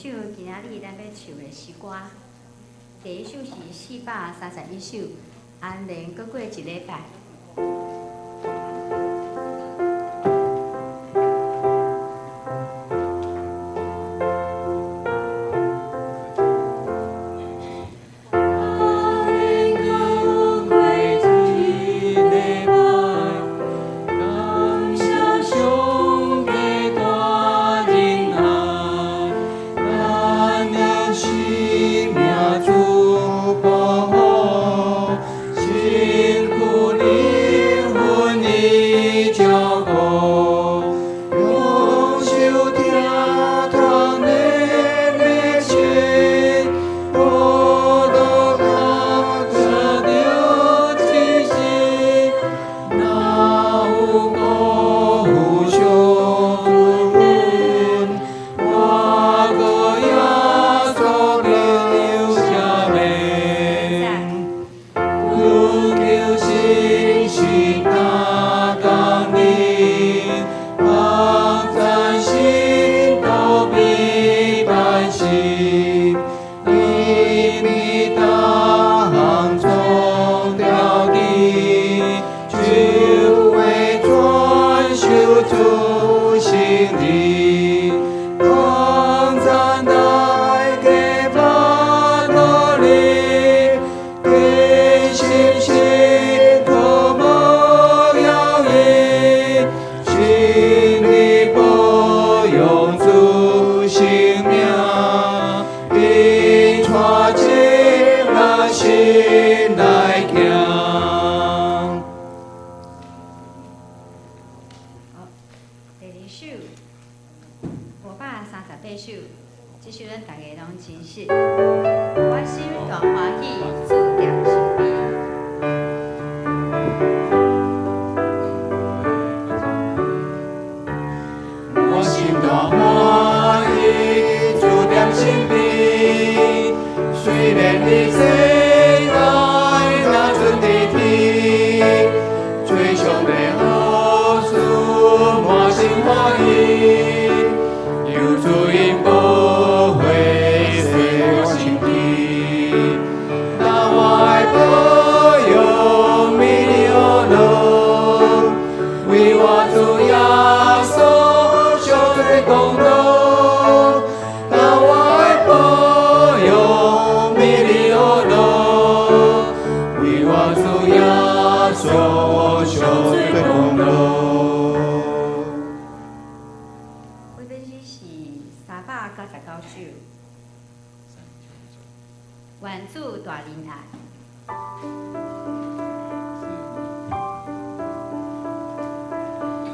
唱今仔日咱欲唱的詩歌。第一首是431首，安然閣過一禮拜。第二首538首，這首咱大家攏真熟。我心大歡喜，主踮身邊。我心大歡喜，主踮身邊。雖然佇世界若陣佇天，做上帝好事，滿心歡喜。有主因保護洗我身軀，當我愛保養美麗樂，為我主耶穌上最功勞。當我愛保養美麗樂，為我主耶穌上最功勞。我這是399首，願主大仁愛。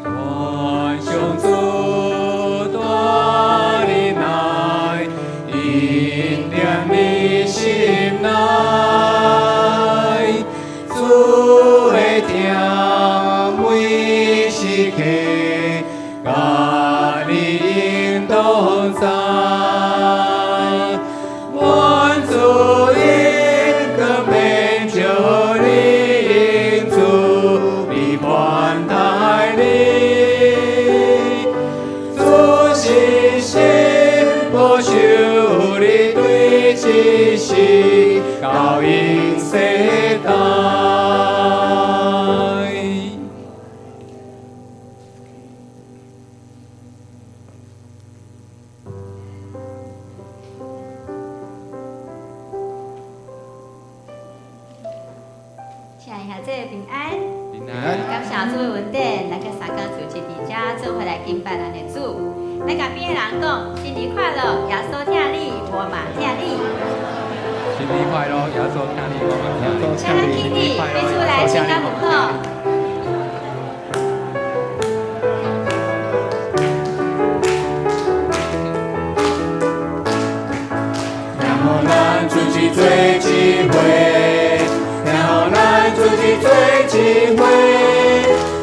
願上主大仁愛，恩踮你心內，主的疼每時刻，佮你永同在。願主恩光免照你，永住你款待你。主信心保守你對這世到永世代。親愛兄弟平安，平安，感謝主的恩典，咱閣三工聚集佇遮，做伙來敬拜咱的主。來共邊的人講，新年快樂，耶穌疼你，我嘛疼你。新年快樂，耶穌疼你，我嘛疼你。請咱起立，彼此來親甲問好。聽予咱聚集做一伙，聽予咱聚集做一伙，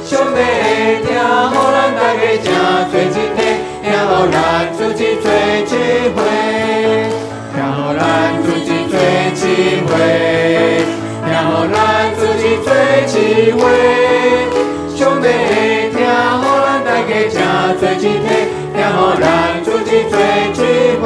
上帝的疼，予咱大家誠做一體，聽予咱聚集做一伙，聽予咱聚集做一伙，聽予咱聚集做一伙，上帝的疼，予咱大家誠做一體，聽予咱聚集做一伙。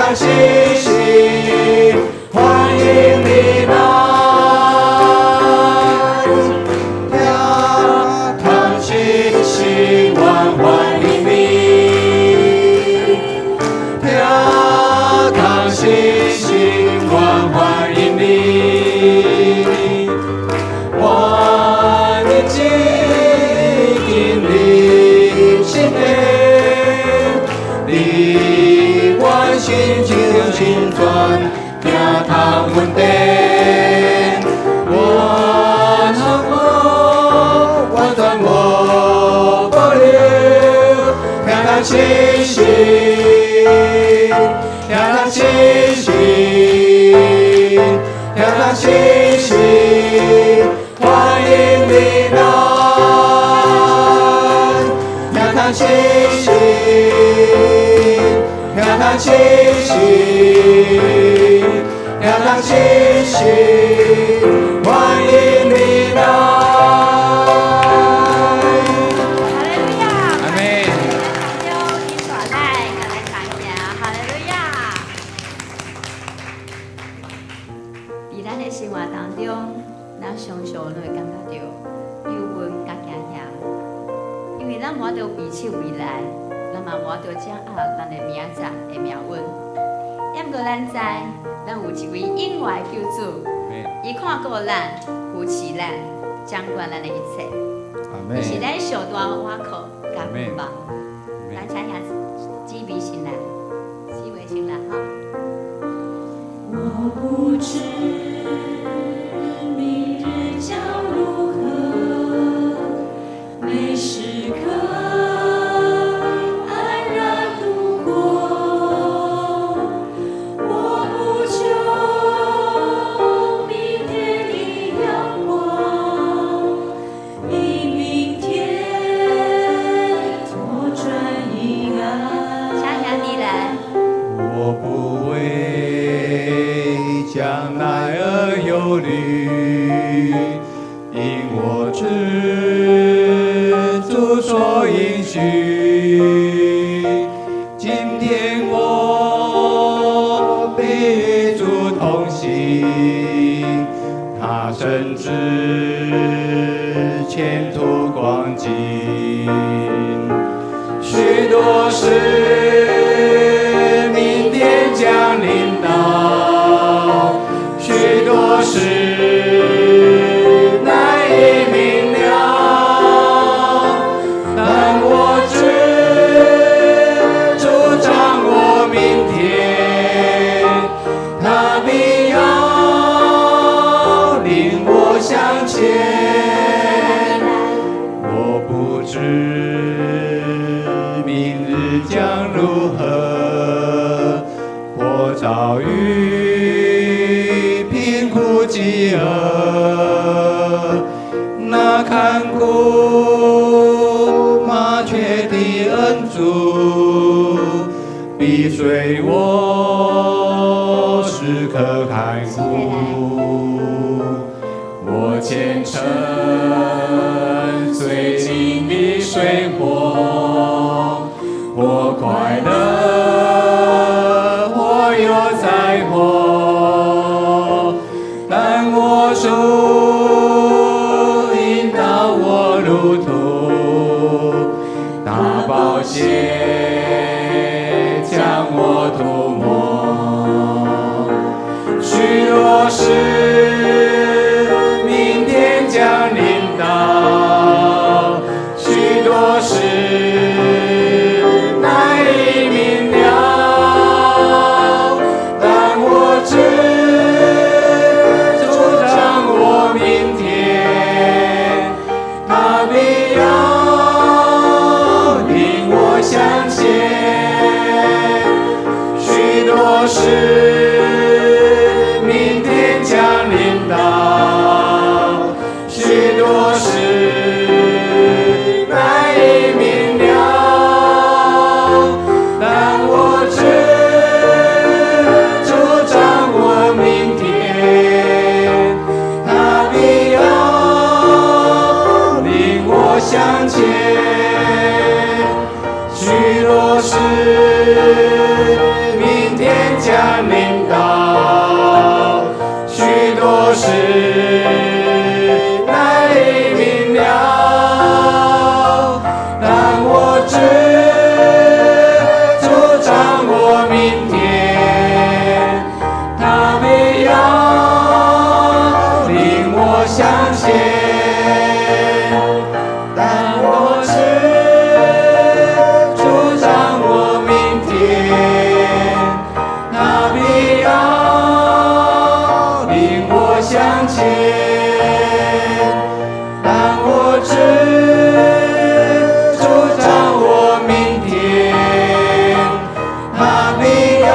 通信心，歡迎你來。聽通信心，阮歡迎你。聽通信心，阮歡迎你。阮的親近你身邊，你阮心情心轉，聽通穩定。阮幸福完全無保留，聽通信心，聽通信心，聽通信心，歡迎你來。聽通信心，聽通信心，聽通信心，歡迎你來。哈利路亞！阿們。當中，你帶來，共來同行，哈利路亞！佇咱的生活當中，咱常常攏會感覺著憂鬱佮驚嚇，因為咱無法度預測未來，咱嘛無法度掌握咱的明仔載的命運。毋過咱知，咱有一位永活的救主，伊看顧咱，扶持咱，掌管咱的一切。阿們。伊是咱上大的倚靠佮盼望。咱請兄姊妹先來，姊妹先來哈。我不知明日將如何，每時刻安然度過。我不求明天的陽光，因明天我轉已安。請兄弟來。我不為將來而憂慮，因我知主所應許。今天我必與主同行，他深知前途光景，許多事明天將臨到，許多事難以明了，但我知主掌握明天，他必要領我向前。我不知明日將如何，或遭遇貧苦飢餓，那看顧麻雀的恩主，必隨我時刻看顧。我虔誠隨經歷水火，或快樂，或有災禍，但我主引導我路途，大寶血將我塗抹，許多事明天將臨到，許多事難以明了，但我知主掌握明天，他必要領我向前，許多事明天將臨事難以明了，但我知主掌握明天，他必要領我向前。但我知主掌握明天，他必要領我向前。但我知主掌握明天，他必要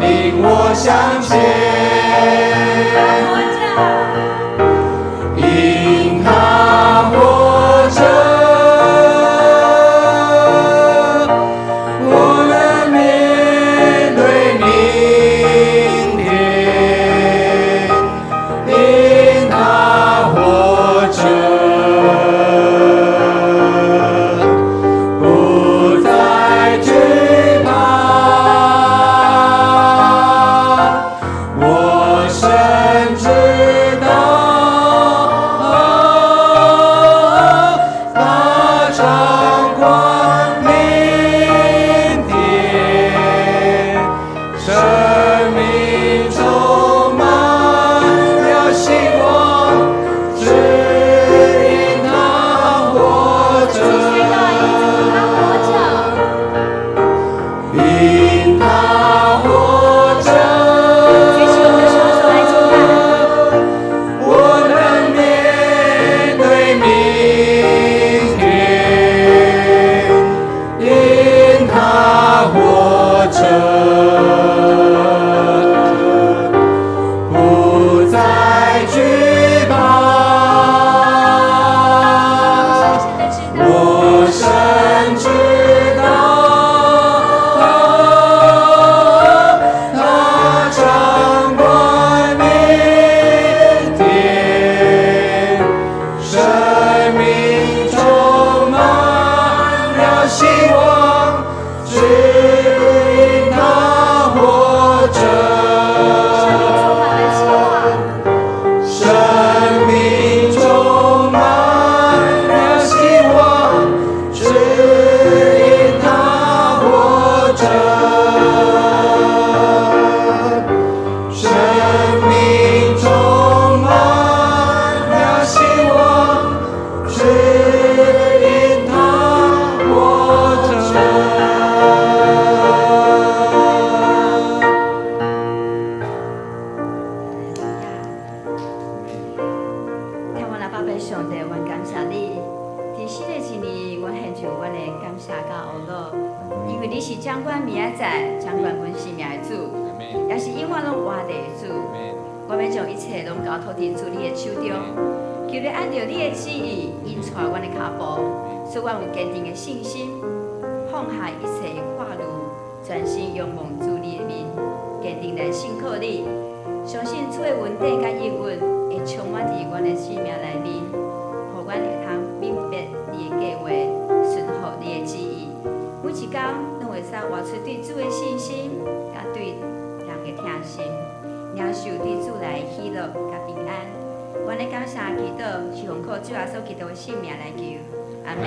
領我向前。活著，因他活著，我能面對明天。因他活著，不再懼怕。我深知道，他掌管明天，生命充滿了希望，只因他活著。宣告，因他活著，因他活著，舉起我們的雙手來敬拜。我能面對明天，因他活著，不再懼怕。深深的知道，我深知道，他掌管明天，生命充滿了希望，只因他活著。生命充滿了希望，生命充滿了希望，只因他活著。生命充滿了希望，只因他活著。聽阮阿爸父上帝，阮感謝你。佇新的一年，阮獻上阮的感謝佮阿樂，因為你是掌管明仔載、掌管阮生命的主，也是永遠攏活著的主。我欲將一切攏交託佇主你的手中，求你按著你的旨意引帶阮的跤步，使阮有堅定的信心，放下一切的掛慮，專心仰望主你的面，堅定來信靠你，相信主的恩典佮應允會充滿佇阮的生命內面，予阮會通明白你的計劃，順服你的旨意。每一工攏會使活出對主的信心，佮對人的疼心，領受對主來的喜樂佮平安。阮的感謝祈禱是奉靠主耶穌基督的聖名來求，阿們。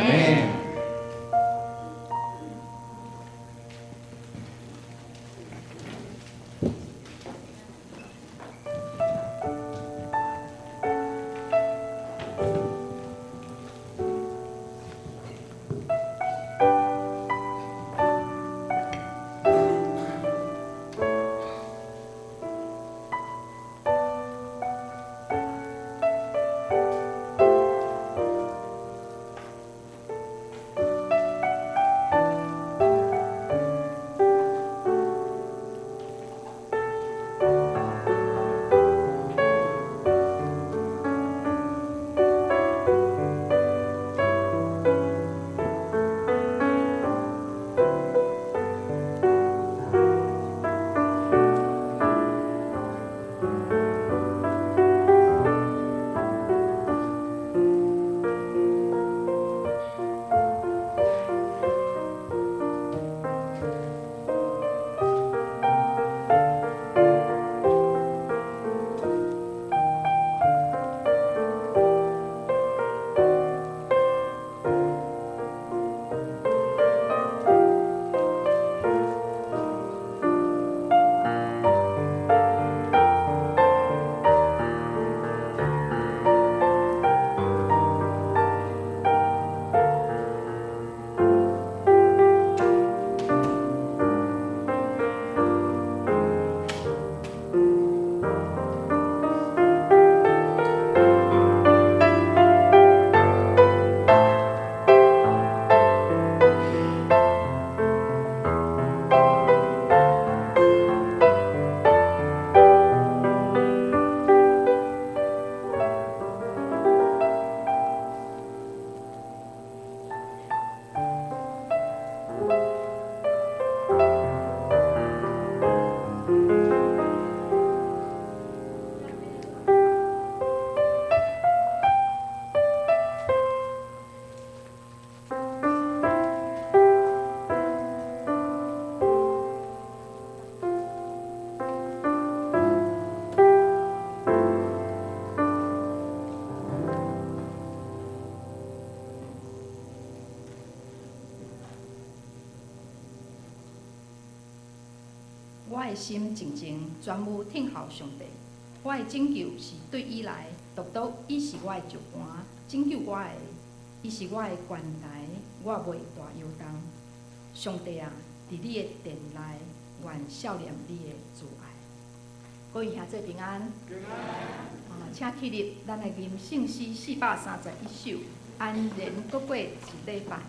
的心靜靜，專務聽候上帝。我的拯救是對伊來，獨獨伊是我的石磐，拯救我的，伊是我的懸台，我袂大搖動。上帝啊，佇你的殿內，願數念你的慈愛。各位兄弟平安。啊，請起立，咱來吟聖詩431首，安然閣過一禮拜。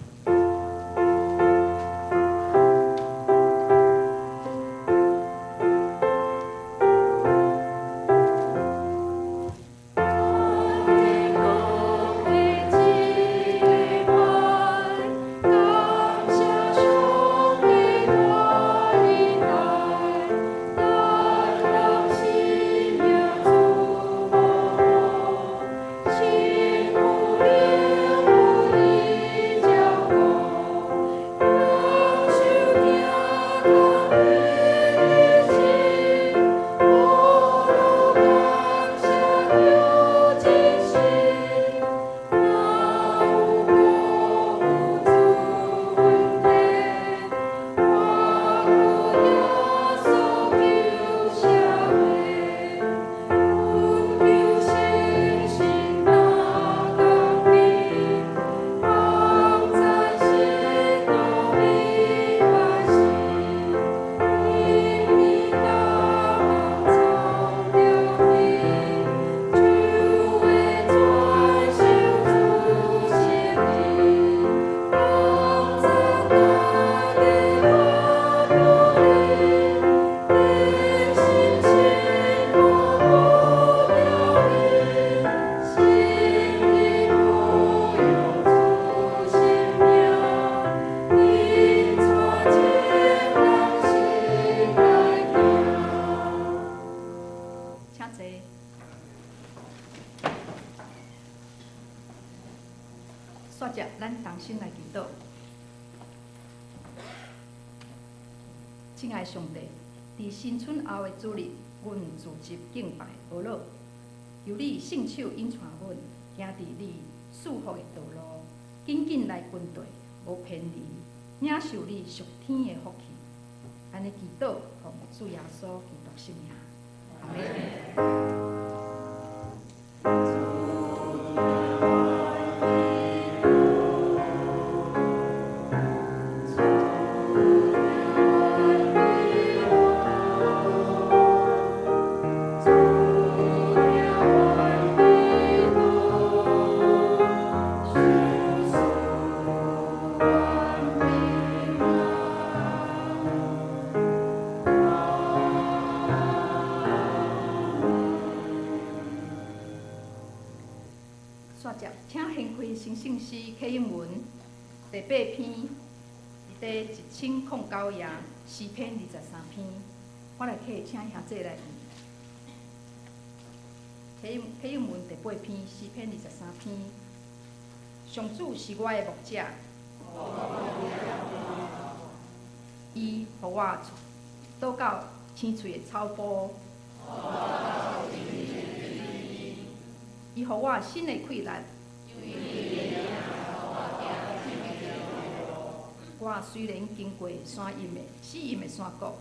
請坐。煞接，咱同心來祈禱。親愛上帝，佇新春後的主日，阮聚集敬拜阿樂，求你聖手引帶阮，行佇你賜福的道路，緊緊來跟綴，無偏離，領受你屬天的福氣。按呢祈禱，奉主耶穌基督聖名，阿們。煞接，請掀開新聖詩啟應文第八篇，佇第1009頁，詩篇23篇。我來請兄弟來念。啟應文第八篇，詩篇23篇。上主是我的牧者，伊予我倒到青翠的草埔，伊予我新的氣力。我雖然經過山陰的死蔭的山谷，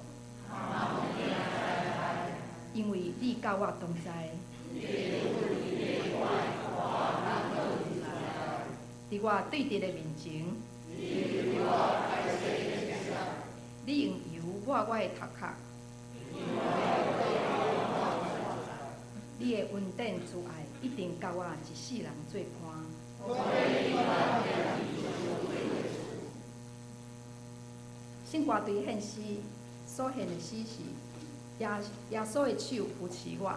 因為你佮我同在。佇我對敵的面前，你用油抹我的頭殼，你的恩典慈愛一定佮我一世人做伴。聖歌隊獻詩所獻的詩是耶穌的手扶持我。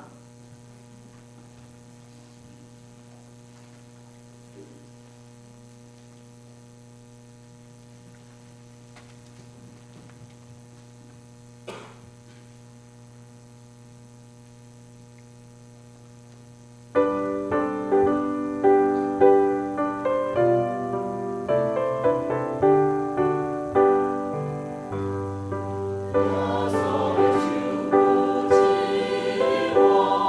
耶穌的手扶持我。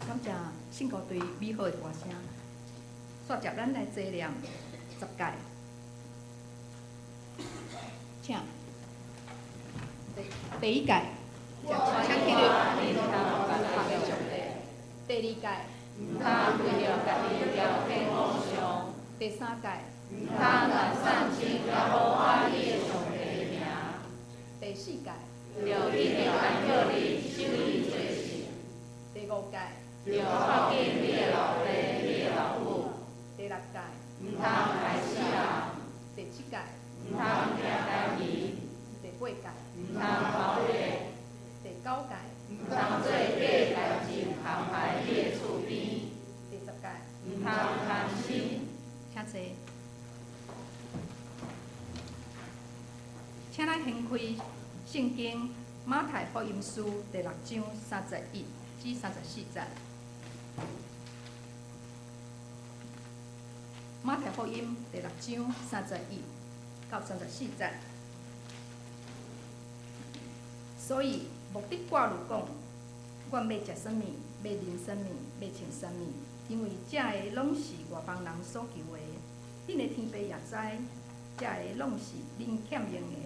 感謝聖歌隊美好的歌聲。煞接咱來齊念十誡，請。第一誡，請起立。第二誡，毋通為著家己雕刻偶像。第三誡，毋通亂散稱耶和華你的上帝的名。第四誡，著記著安息日，守伊做聖。第五誡，著孝敬你的老爸、你的老母。第六誡，毋通害死人。第七誡，毋通掠家己。第八誡，毋通偷掠。第九誡，毋通做假代誌扛在你的厝邊。第十誡，毋通貪心。請坐。請咱掀開聖經馬太福音書第六章31至34節。馬太福音第六章31到34節。所以，莫得掛慮講，阮欲食啥物，欲啉啥物，欲穿啥物，因為這个攏是外邦人所求的。恁的天父也知，這个攏是恁欠用的。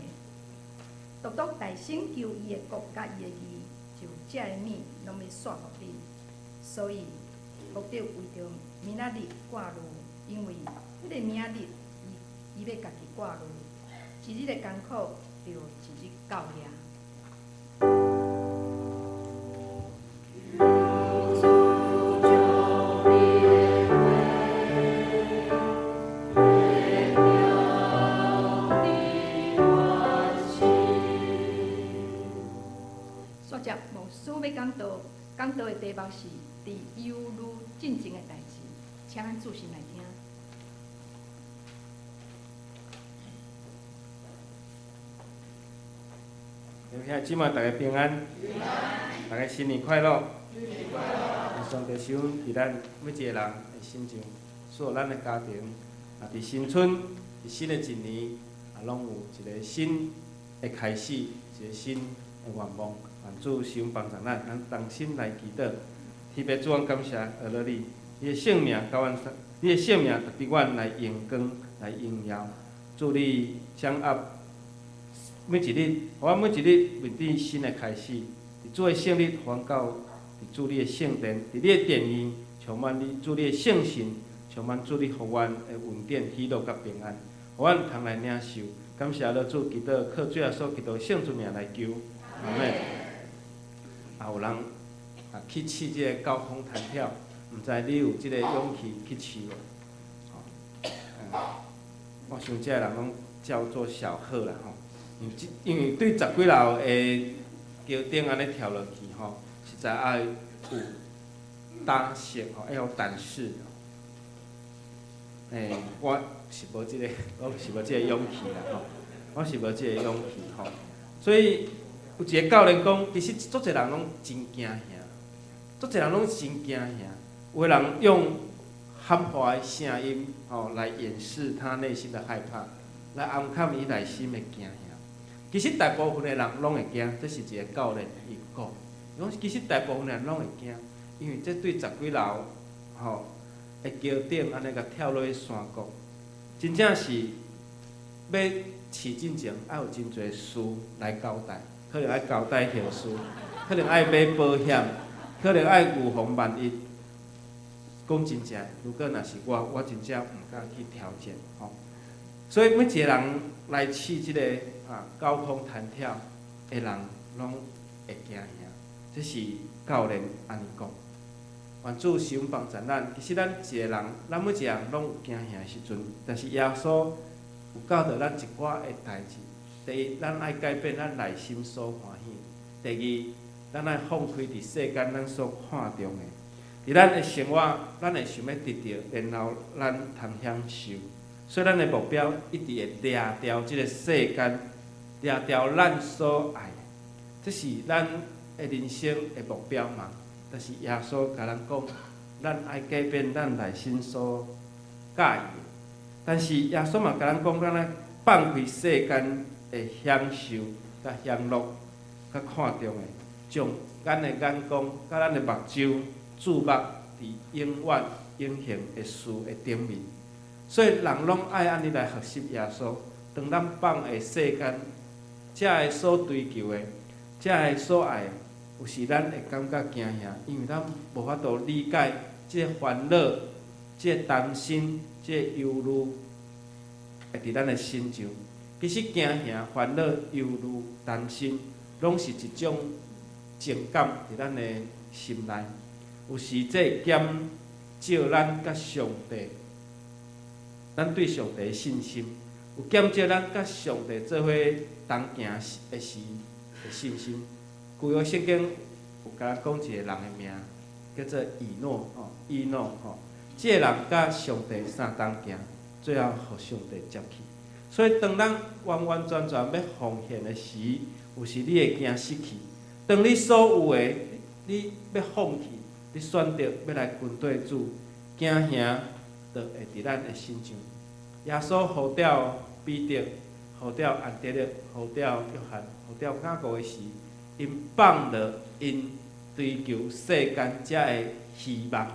獨獨大先求伊的國佮伊的義，就這个物攏欲煞予恁。所以，莫得為著明仔日掛慮，因為彼个明仔日，伊欲家己掛慮。一日的艱苦，就一日夠矣。煞接牧師欲講道，講道的題目是佇憂慮進前的代誌，請咱注心來聽。弟兄姊妹，大家平安，大家新年快樂。上帝賜福佇咱每一个人的身上，所有咱的家庭，啊，佇新春，佇新的一年，啊，攏有一个新的開始，一個新的願望。願主賜福幫助咱，咱同心來祈禱。天父主，阮感謝阿樂你，你的聖名佮阮，你的聖名值得阮來榮光，來榮耀。主你掌握每一日，予阮每一日面對新的開始。佇主的聖日，予阮到佇主你的聖殿，佇你的殿院，充滿你主你的聖神，充滿主你予阮的恩典、喜樂佮平安，予阮通來領受。感謝阿主祈禱，靠主耶穌基督聖主名來求，阿們。啊，有人啊去試這个高空彈跳，毋知你有這个勇氣去試無？我想這个人攏叫做小賀啦吼，因為對十幾樓的橋頂按呢跳落去吼，實在愛有膽識吼，愛有膽識。我是無這个，我是無這個勇氣啦吼，我是無這個勇氣吼，所以有一個教練講，其實足濟人攏真驚嚇，足濟人攏真驚嚇。有的人用喊話的聲音吼來掩飾他內心的害怕，來掩藏伊內心的驚嚇。其實大部分的人攏會驚，這是一個教練伊講。伊講其實大部分的人攏會驚，因為這對十幾樓吼的橋頂按呢共跳落去山谷，真正是欲試進前愛有真濟事來交代，可能愛交代後事，可能愛買保險，可能愛預防萬一。講真正，如果若是我，我真正毋敢去挑戰吼。所以每一個人來試這個啊高空彈跳的人，攏會驚嚇。這是教練按呢講。願主賜福幫助咱。其實咱一個人，咱每一個人攏有驚嚇的時陣，但是耶穌有教導咱一寡的代誌。第一，咱愛改變咱內心所歡喜；第二，咱愛放開佇世間咱所看重的。佇咱的生活，咱會想欲得著，然後咱通享受。所以咱的目標一直會掠牢這个世間，掠牢咱所愛的，這是咱的人生的目標嘛。但是耶穌共咱講，咱愛改變咱內心所佮意的。但是耶穌嘛共咱講，咱愛放開世間的享受、佮享樂、佮看重的，將咱的眼光、佮咱的目睭注目佇永遠永恆的事的頂面。所以人攏愛按呢來學習耶穌。當咱放下世間遮个所追求的，遮个所愛的，有時咱會感覺驚嚇，因為咱無法度理解這个煩惱、這个擔心、這个憂慮會佇咱的身上。其實驚嚇、煩惱、憂慮、擔心，攏是一種情感佇咱的心內。有時這會減少咱佮上帝，咱對上帝的信心，有減少咱佮上帝做伙同行的時的信心。舊約聖經有共咱講一個人的名，叫做以諾吼，以諾吼，這个人佮上帝相同行，最後予上帝接去。所以當咱完完全全欲奉獻的時，有時你會驚失去。當你所有的你欲放棄，你選擇欲來跟綴主，驚嚇就會佇咱的身上。耶穌呼召彼得，呼召安德烈，呼召約翰，呼召雅各的時，𪜶放落𪜶追求世間遮的希望，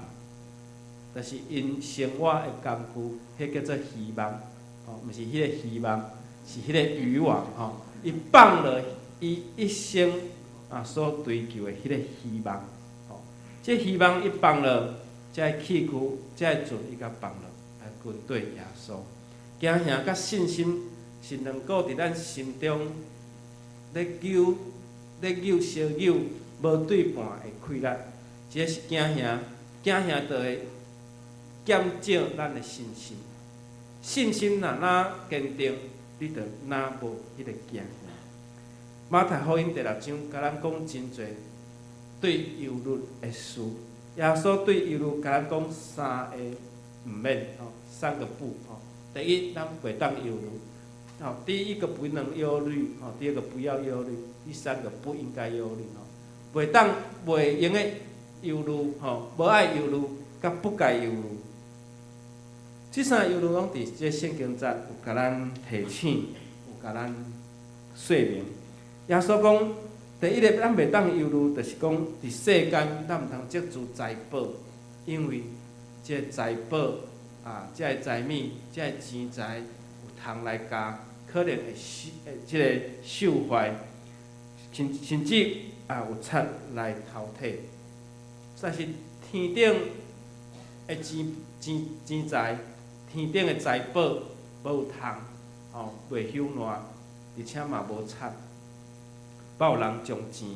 就是𪜶生活的工具，彼叫做希望，吼，毋是彼个希望，是彼个漁網，吼。伊放落伊一生啊所追求的彼个希望，吼，這希望伊放落，這个器具、這个船伊共放落來跟綴耶穌。驚嚇佮信心是兩個佇咱心中咧扭、咧扭、相扭，無對盤的氣力。一个是驚嚇，驚嚇就會減少咱的信心。信心若若堅定，你就若無彼个驚嚇。馬太福音第六章共咱講真濟對憂慮的事。耶穌對憂慮共咱講三个毋免吼，三個不吼。第一，咱袂當憂慮。吼，第一個不能憂慮，吼，第二個不要憂慮，第三個不應該憂慮，吼。袂當袂用的憂慮，吼，無愛憂慮，佮不該憂慮。這三個憂慮攏佇這聖經節有共咱提醒，有共咱說明。耶穌講，第一個咱袂當憂慮，就是講佇世間咱毋通積聚財寶，因為這個財寶啊，這个財物，這个錢財有蟲來咬，可能會鏽，這個鏽壞，甚至也有賊來偷提。但是天頂的錢財，天頂的財寶無有蟲，吼，袂朽爛，而且嘛無賊。捌有人將錢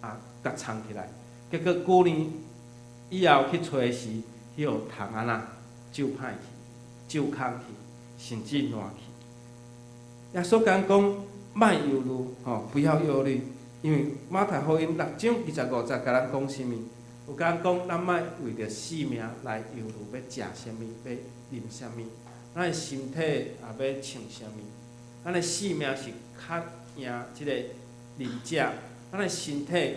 啊，共藏起來，結果幾年以後去揣時，彼予蟲按怎蛀歹去、蛀空去，甚至爛去。耶穌共講，莫憂慮，吼，不要憂慮，因為馬太福音六章二十五節共咱講啥物？有共咱講，咱莫為著性命來憂慮，欲食啥物，欲啉啥物，咱的身體也欲穿啥物。咱的性命是較贏這个啉食，咱的身體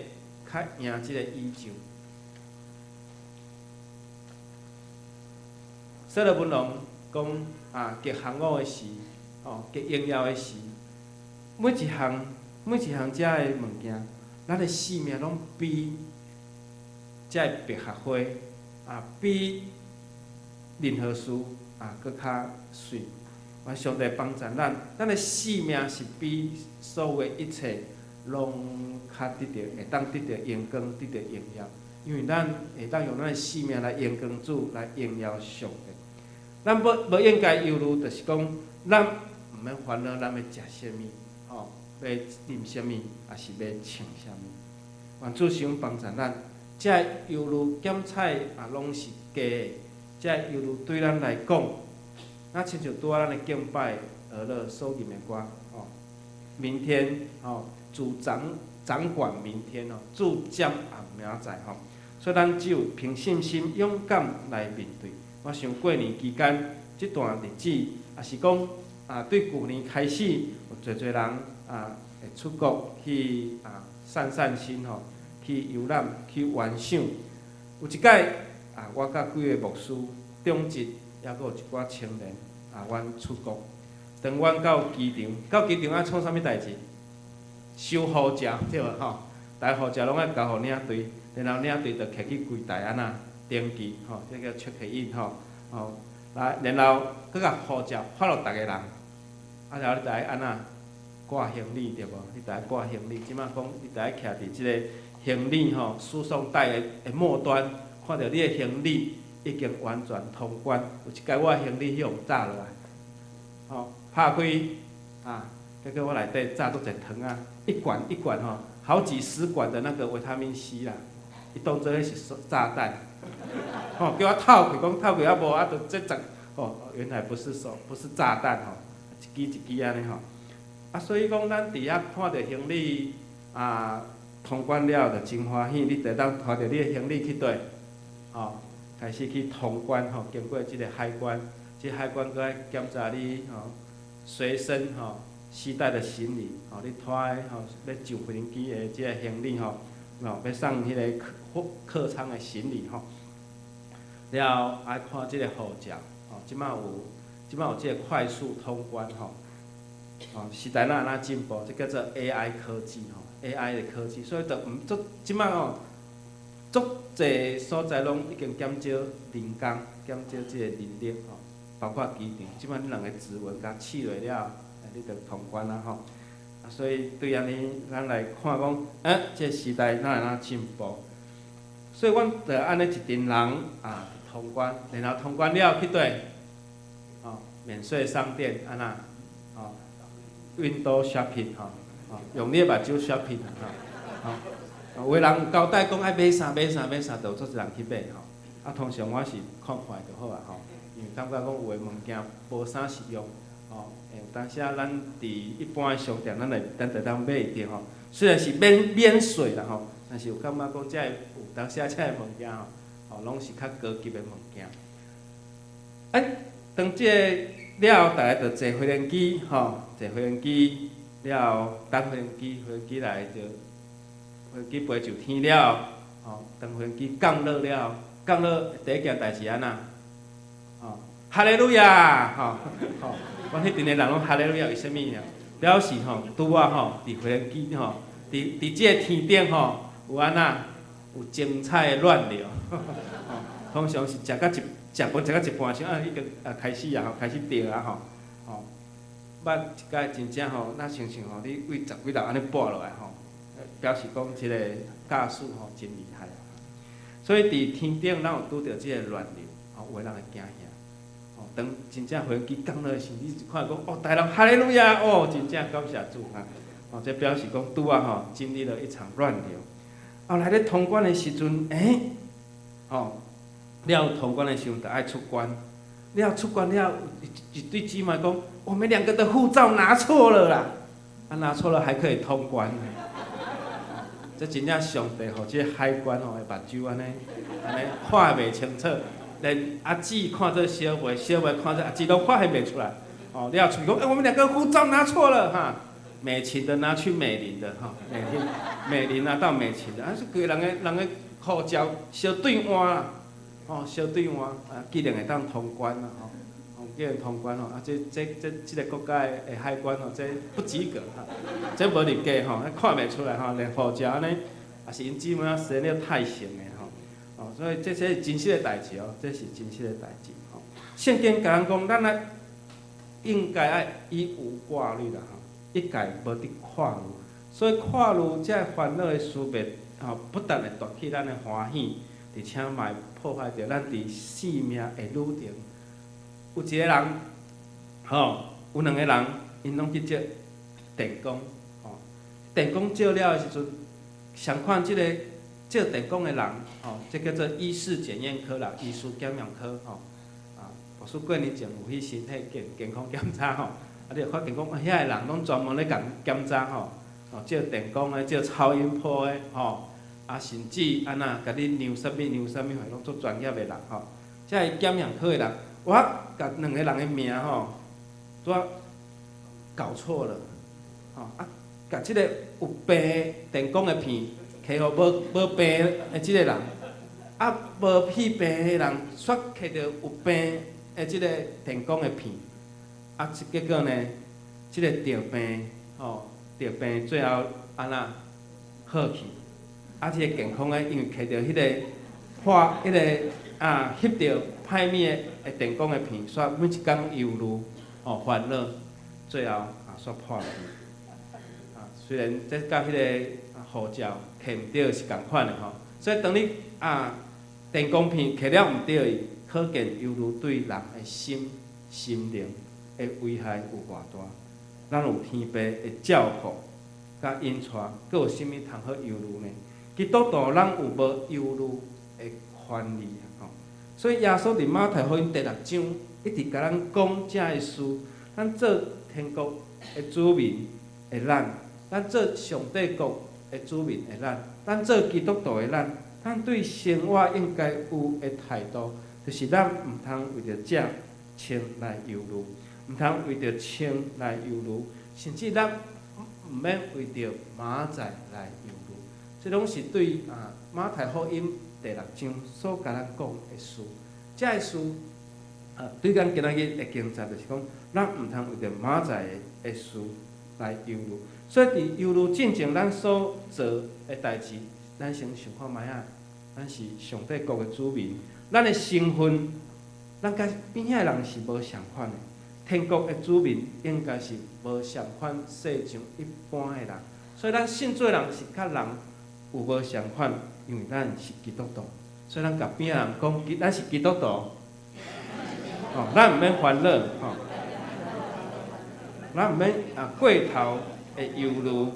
較贏這个衣着。所羅門王講啊，極行武的時，吼，極榮耀的時，每一項每一項遮的物件，咱的性命攏比遮个百合花啊，比任何事啊，閣較媠。願上帝幫助咱，咱的性命是比所有的一切攏較得著，會當得著榮光，得著榮耀。因為咱會當用咱的性命來榮光主，來榮耀上帝。咱無應該憂慮，就是講咱毋免煩惱，咱欲食啥物，吼，欲啉啥物，抑是欲穿啥物。願主賞幫助咱，這憂慮檢採也攏是假的，這憂慮對咱來講，若親像拄仔咱的敬拜學樂所吟的歌，吼，明天，吼，主掌管明天哦，主掌暗明仔載吼，所以咱只有憑信心勇敢來面對。我想過年期間這段日子，抑是講啊，對舊年開始，有濟濟人啊會出國去啊散散心吼，去遊覽去玩賞。有一擺啊，我佮幾个牧師、長執，抑閣有一寡青年啊，阮出國。當阮到機場，到機場愛創啥物代誌？收護照對無吼？逐个護照攏愛交予領隊，然後領隊就摕去櫃台按怎登記，吼，這叫 check in 吼，吼，來，然後閣共護照發予逐个人，啊，然後你著愛按怎掛行李對無？你著愛掛行李，這馬講你著愛徛佇這个行李吼輸送帶的末端，看著你的行李已經完全通關，有一擺我的行李去予炸落來，吼，拍開啊，結果我內底炸足濟糖仔，一管一管吼，好幾十管的那個維他命 C 啦，伊當做彼是炸彈，吼，叫我透氣，講透氣啊無啊，就這十，吼，原來不是說不是炸彈吼，一支一支按呢吼，啊，所以講咱佇遐看著行李啊通關了就真歡喜，你就當提著你的行李去佗，吼，開始去通關吼，經過這个海關，這海關閣愛檢查你吼隨身吼攜帶的行李，吼，你拖的吼欲上飛機的這个行李吼，吼，欲送彼个客客艙的行李吼，了後愛看這个護照，吼，這馬有這个快速通關吼，吼，時代哪按怎進步，這叫做 AI 科技吼，AI 的科技，所以就毋足這馬吼，足濟所在攏已經減少人工，減少這个人力吼，包括機場，這馬你人的指紋共試落了，你就通關啊吼。啊，所以對按呢，咱來看講，欸，這個時代哪會按怎進步？所以阮就按呢一陣人啊通關，然後通關了去佗？吼，免稅商店按怎？吼，window shopping 吼，吼，用你的目睭 shopping 吼，吼，有的人有交代講愛買啥買啥買啥，就有足濟人去買吼。啊，通常我是看看就好啊吼，因為感覺講有的物件無啥實用，吼，有當時啊，咱佇一般的商店，咱會咱就當買會著吼。雖然是免免稅啦吼，但是有感覺講這个有當時啊，這个物件吼，吼，攏是較高級的物件。欸，當這個了後，逐个就坐飛機吼，坐飛機了後等飛機，飛機來就飛機飛上天了後，吼，當飛機降落了後，降落第一件代誌按怎？吼，哈利路亞，吼吼，阮彼陣的人攏哈利路亞，為啥物呢？表示吼，拄仔吼，佇飛機吼，佇這个天頂吼，有按怎？有精彩的亂流，吼，通常是食到一食飯食到一半時，啊，已經啊開始啊吼，開始著啊吼，吼，捌一擺真正吼，若親像吼，你對十幾樓按呢跋落來吼，表示講這個駕駛吼真厲害。所以佇天頂咱有拄著這个亂流，吼，有的人會驚嚇，吼，當真正飛機降落時，你就看講哦，逐个人哈利路亞，哦，真正感謝主哈，哦，這表示講拄仔吼經歷了一場亂流。後來咧通關的時陣，欸，吼，了通關的時陣，就愛出關。了出關了，一對姊妹講，我們兩個的護照拿錯了啦，啊，拿錯了還可以通關。這真正上帝予這個海關吼的目睭按呢，按呢看袂清楚，連阿姊看做小妹，小妹看做阿姊，攏發現袂出來。哦，了出去講，欸，我們兩個護照拿錯了哈。美琴的拿去美林的哈，美林美林拿到美琴的，啊是規个人的人的護照相對換啦，吼相對換，啊既然會當通關啦吼，吼既然通關吼，啊這這這這个國家的海關吼，這不及格哈，這無入格吼，看袂出來吼，連護照按呢，也是𪜶姊妹生了太神的吼，哦，所以這是真實的代誌哦，這是真實的代誌吼。聖經共咱講，咱愛應該愛一無掛慮啦吼。一概無得掛慮，所以掛慮這煩惱的事物，吼，不但會奪去咱的歡喜，而且嘛會破壞著咱佇生命的旅程。有一個人，吼，有兩個人，𪜶攏去借電光，吼，電光照了的時陣，相款這個照電光的人，吼，這叫做醫事檢驗科啦，醫事檢驗科，吼，啊，牧師過年前有去身體健健康檢查吼。啊，你會發現講，遐个人攏專門咧共檢查吼，吼照電光的，照超音波的，吼，啊，甚至按怎，共你量啥物量啥物，攏足專業的人吼。這个檢驗科的人，我共兩个人的名吼，拄仔搞錯了，吼啊，共這个有病電光的片，摕予無無病的這个人，啊，無去病的人，煞摕著有病的這个電光的片。啊，結果呢，這个著病，吼，著病最後按怎好去？啊，這个健康的，因為揢著彼个破，彼个啊，翕著歹物的電光的片，煞每一工憂慮，哦，煩惱，最後啊，煞破去。啊，雖然這佮彼个護照揢毋著是仝款的吼，所以當你啊電光片揢了毋對，可見憂慮對人的心心靈的危害有偌大。咱有天父的照顧佮引帶，閣有啥物通好憂慮呢？基督徒咱有無憂慮的權利吼？所以耶穌佇馬太福音第六章一直共咱講這个事，咱做天國的子民的咱，咱做上帝國的子民的咱，咱做基督徒的咱，咱對生活應該有的態度，就是咱毋通為著食穿來憂慮，毋通為著穿來憂慮，甚至咱毋免為著明仔載來憂慮。這攏是對啊馬太福音第六章所共咱講的事。這个事啊，對咱今仔日的經節就是講，咱毋通為著明仔載的事來憂慮。所以佇憂慮進前，咱所做的代誌，咱先想看覓仔，咱是上帝國的子民，咱的身份，咱佮邊仔的人是無相款的。天國的子民應該是無相款世上一般的人，所以咱信主的人是佮人有無相款，因為咱是基督徒，所以咱共邊仔人講，咱是基督徒，哦，咱毋免煩惱，吼，咱毋免啊過頭的憂慮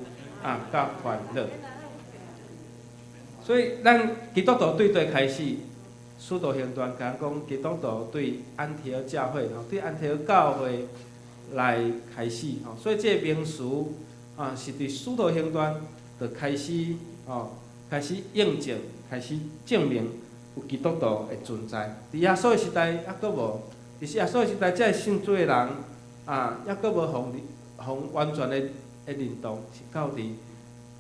啊佮煩惱。所以咱基督徒對佗開始，使徒行傳共咱講，基督徒對安提阿教會吼，對安提阿教會來開始吼，所以這個名詞啊是佇使徒行傳就開始吼，開始印證，開始證明有基督徒的存在。佇耶穌的時代猶閣無，其實耶穌的時代，這个信主的人啊，猶閣無予完全的認同，是到佇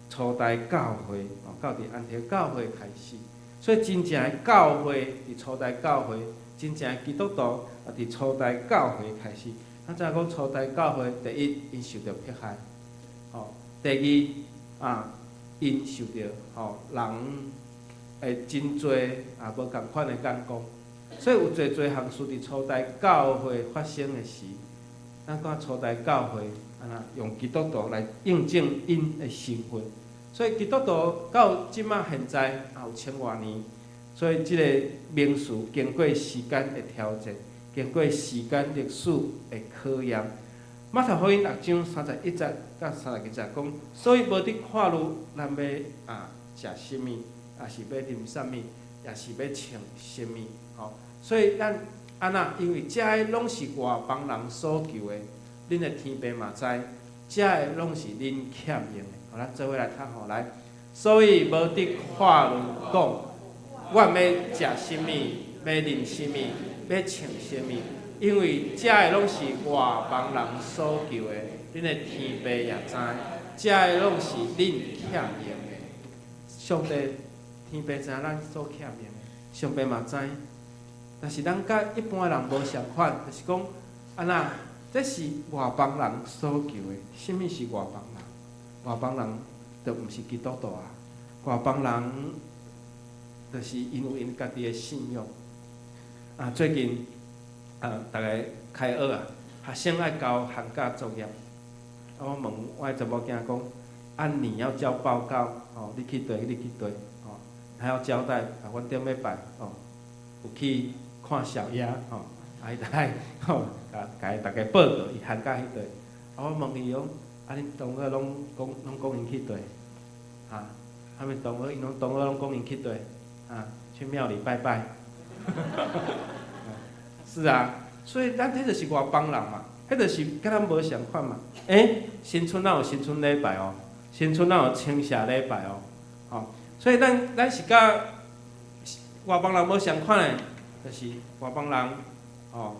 初代教會，哦，到佇安提阿教會開始。所以真正的教會佇初代教會，真正的基督徒啊，佇初代教會開始。咱知影講初代教會，第一，𪜶受著迫害，吼；第二，啊，𪜶受著吼人會真濟啊無仝款的眼光。所以有濟濟項事佇初代教會發生的時，咱看初代教會按怎用基督徒來印證𪜶的身份。所以基督徒到這馬現在也有千外年，所以這個名詞經過時間的調節，經過時間歷史的考驗。馬太福音六章三十一節到三十二節講，所以無得看慮咱欲啊食啥物，抑是欲啉啥物，抑是欲穿啥物，吼。所以咱按怎？因為這个攏是外邦人所求的，恁的天父嘛知，這个攏是恁欠用的。好，咱做伙來讀吼來。所以無得看慮講，阮欲食啥物，欲啉啥物，欲穿啥物，因為這个攏是外邦人所求的，恁的天父也知，這个攏是恁欠用的。上帝天父知影咱所欠用的，上帝嘛知。但是咱佮一般人無相款，就是講按怎？這是外邦人所求的。啥物是外邦人？外邦人就毋是基督徒啊！外邦人就是𪜶有𪜶家己的信仰。啊，最近啊，逐个開學啊，學生愛交寒假作業。啊，我問我的查某囝講：啊，你要交報告，哦，你去佗，你去佗，哦，還要交代啊，阮頂禮拜哦，有去看小鴨，吼，啊，伊就愛吼，共逐家報告伊寒假去佗。啊，我問伊講：啊，恁同學攏講攏講𪜶去佗？啊，他們同學𪜶攏同學攏講𪜶去佗？啊，去廟裡拜拜。是啊，所以咱彼就是外邦人嘛，彼就是佮咱無相款嘛。欸，新春咱有新春禮拜哦，新春咱有清社禮拜哦，吼，所以咱是佮外邦人無相款的，就是外邦人吼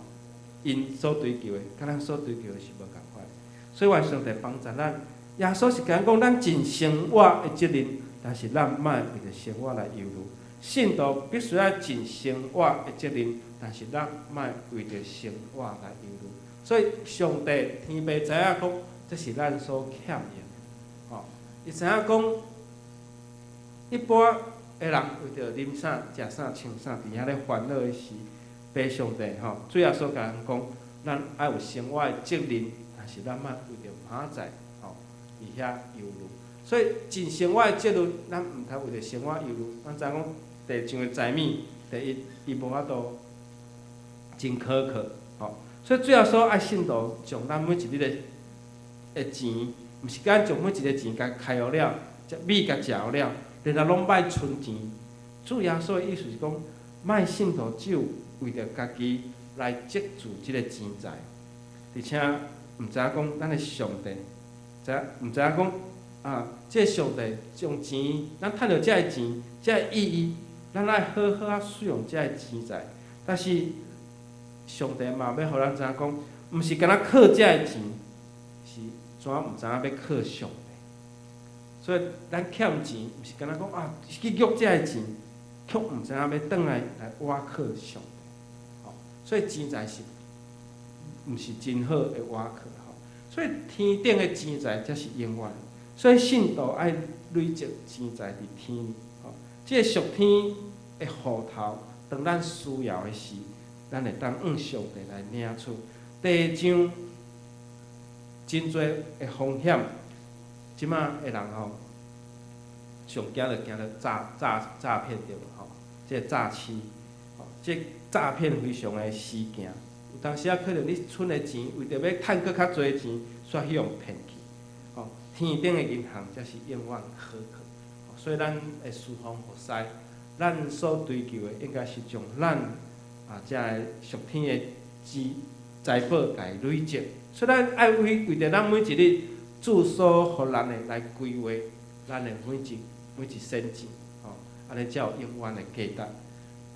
，𪜶所追求的，佮咱所追求的是無仝款。所以願上帝幫助咱。耶穌是共咱講，咱盡生活的責任，但是咱莫為著生活來憂慮。信徒必須愛盡生活的責任，但是咱莫為著生活來憂慮。所以上帝天父知影講，這是咱所欠用的，吼。伊知影講，一般的人為著啉啥、食啥、穿啥，佇遐咧煩惱的時，父上帝吼，主耶穌共人講，咱愛有生活的責任，但是咱莫為著明仔載吼，佇遐憂慮。所以盡生活的責任，咱毋通為著生活憂慮。咱知影講地上的財物，第一，伊無法度真可靠，吼。所以主耶穌愛信徒將咱每一日的錢，毋是干將每一个錢共開予了，米共食予了，然後攏莫存錢。主耶穌的意思是講，莫信徒只有為著家己來積聚這个錢財，而且毋知影講咱的上帝，知毋知影講啊？這个上帝將錢，咱趁著這个錢，這个意義，咱愛好好仔使用這个錢財。但是上帝嘛欲予咱知影講，毋是干焦靠這個錢，是怎毋知影欲靠上帝。所以咱欠錢，毋是干焦講啊去約這个錢，卻毋知影欲轉來來倚靠上帝。吼，所以錢財是毋是真好的倚靠吼？所以天頂的錢財才是永遠。所以信徒愛累積錢財佇天裡，吼，這個屬天的戶頭，當咱需要的時，咱會當向上帝來領取。地上真濟的風險，這馬的人吼，上驚就驚著詐騙對無吼？這個詐欺，吼，這詐騙非常的時行。有當時仔可能你存的錢，為著欲趁閣較濟錢，煞去予騙去。吼，天頂的銀行才是永遠可靠。所以咱的事奉服侍，咱所追求的應該是將咱啊，這个屬天的資財寶共伊累積。所以咱愛為著咱每一日主所予咱的來規劃咱的每一仙錢，吼，按呢才有永遠的價值。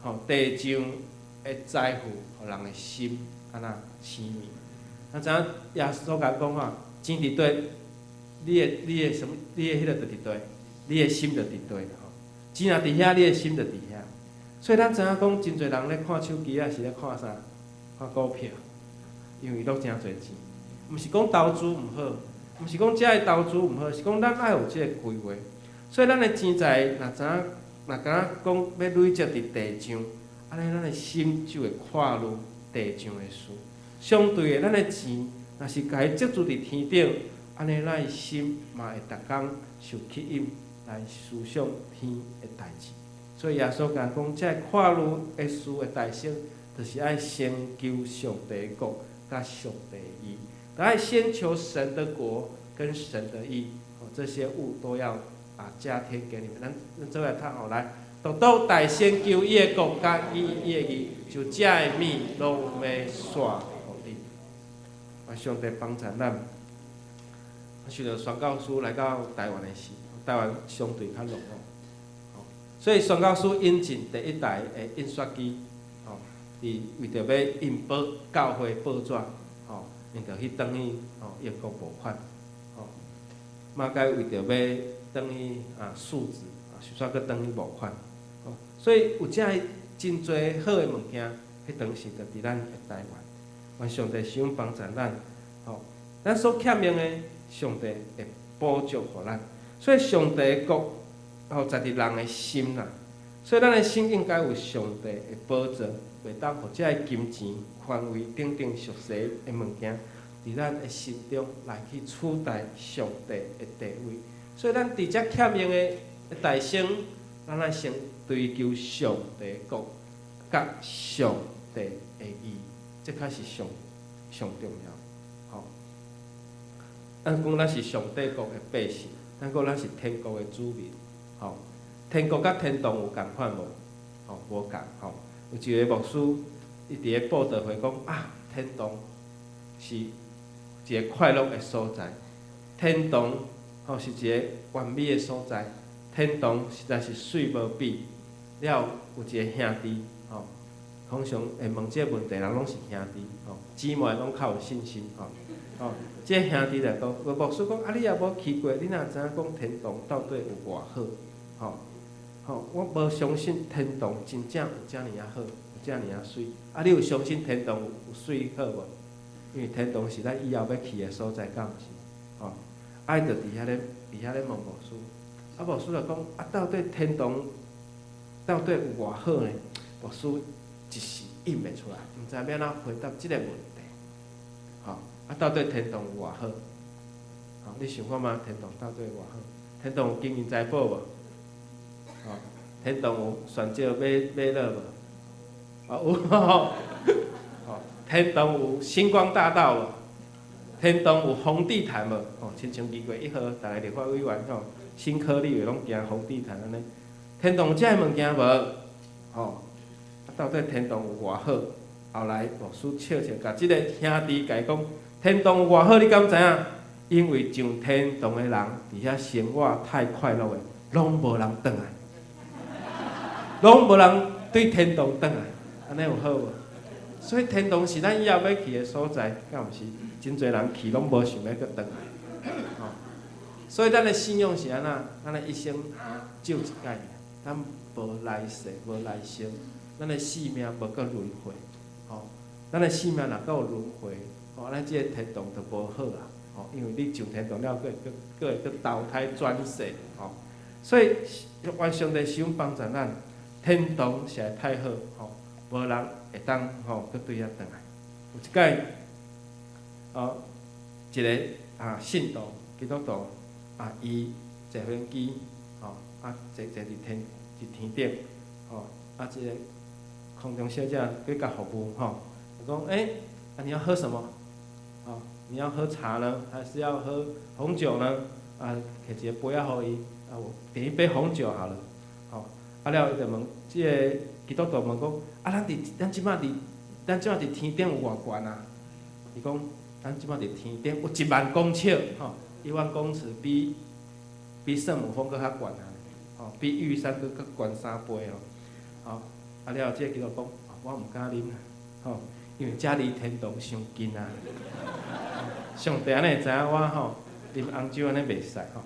吼，地上的財富，予人的心按怎痴迷。咱知影耶穌共講吼，錢佇佗，你的什麼？你的彼个就佇佗，你的心就佇佗吼。錢若佇遐，你的心就佇遐。所以咱知影講，真濟人咧看手機啊，是咧看啥？看股票，因為攏誠濟錢。毋是講投資毋好，毋是講這个投資毋好，是講咱愛有這个規劃。所以咱的錢財若知影，若敢若講欲累積佇地上，按呢咱的心就會看慮地上的事。相對的，咱的錢若是共伊積聚佇天頂，按呢咱的心嘛會逐工受吸引來思想天的代誌。所以耶穌共講，這个看慮的事的代先，就是愛先求上帝的國，佮上帝的義。愛先求神的國跟神的義，這些物都要啊加添給你們。咱做伙來讀吼來，獨獨大先求伊的國佮伊的義，就這个物攏欲煞予你。願上帝幫助咱。受著宣教師來到台灣的時，台灣相對較落後，所以宣教師引進第一台的印刷機，吼，佇為著欲印報教會報紙，吼，𪜶就去轉去吼英國募款，吼，馬偕為著欲轉去啊數字，啊，煞閣轉去募款，吼，所以有遮个真濟好的物件，彼當時就佇咱的台灣，願上帝使用幫助咱，吼，咱所欠用的，上帝會補足予咱，所以上帝的國吼在佇人的心啦，所以咱的心應該有上帝的寶座，袂當予這个金錢、權位等等俗世的物件，佇咱的心中來去取代上帝的地位。所以咱佇遮欠用的代先，咱愛先追求上帝的國，佮上帝的義，這較是上上重要。吼，咱講咱是上帝國的百姓，咱講咱是天國的子民。吼，天國佮天堂有仝款無？吼，無仝吼。有一个牧師，伊佇咧布道會講啊，天堂是一个快樂的所在，天堂吼是一个完美的所在，天堂實在是媠無比。了有一个兄弟吼，通常會問這个問題人攏是兄弟吼，姊妹攏較有信心吼。吼，這个兄弟來講，牧師講啊，你也無去過，你哪知影講天堂到底有偌好？吼，吼，我無相信天堂真正有遮爾仔好，有遮爾仔媠。啊，你有相信天堂有媠好無？因為天堂是咱以後欲去的所在，敢毋是？吼，啊，伊就佇遐咧，佇遐咧問牧師，啊，牧師就講，啊，到底天堂到底有偌好呢？牧師一時應袂出來，毋知欲按怎回答這个問題。吼，啊，到底天堂有偌好？吼，你想看覓？天堂到底有偌好？天堂有金銀財寶無？吼，天堂有選少買買樂無？啊有吼，吼，天堂有星光大道無？天堂有紅地毯無？吼，親像2月1號，逐个立法委員吼，新科立委攏行紅地毯按呢。天堂有這个物件無？吼，啊，到底天堂有偌好？後來牧師笑笑，共這个兄弟共伊講：天堂有偌好，你敢知影？因為上天堂的人佇遐生活太快樂的，攏無人轉來，攏無人對天堂轉來，按呢有好無？所以天堂是咱以後欲去的所在，敢毋是？真濟人去攏無想欲閣轉來，吼。所以咱的信仰是按怎？咱的一生只有一擺，咱無來世，無來生，咱的生命無閣輪迴，吼。咱的生命若閣有輪迴，吼，咱這个天堂就無好啊，吼，因為你上天堂了，閣會閣閣會閣投胎轉世，吼。所以願上帝賜福幫助咱，天堂實在太好，吼，無人會當吼閣對遐轉來。有一擺，哦，一个啊信徒基督徒啊，伊坐飛機，吼，啊坐坐佇天佇天頂，吼，啊這个空中小姐去共服務，吼，伊講，欸，啊你要喝什麼？哦，你要喝茶呢，還是要喝紅酒呢？啊，摕一個杯仔予伊，啊，我點一杯紅酒好了，吼，啊了伊就問，這个基督徒問講，啊咱佇咱這擺佇咱這擺佇天頂有偌懸啊？伊講，咱這擺佇天頂有1萬公尺，吼，1萬公尺比聖母峰閣較懸啊，吼，比玉山閣閣懸3倍哦，吼，啊了，這个基督徒講，我毋敢啉，吼，因為這離天堂傷近啊。上帝按呢會知影我吼啉紅酒按呢袂使吼。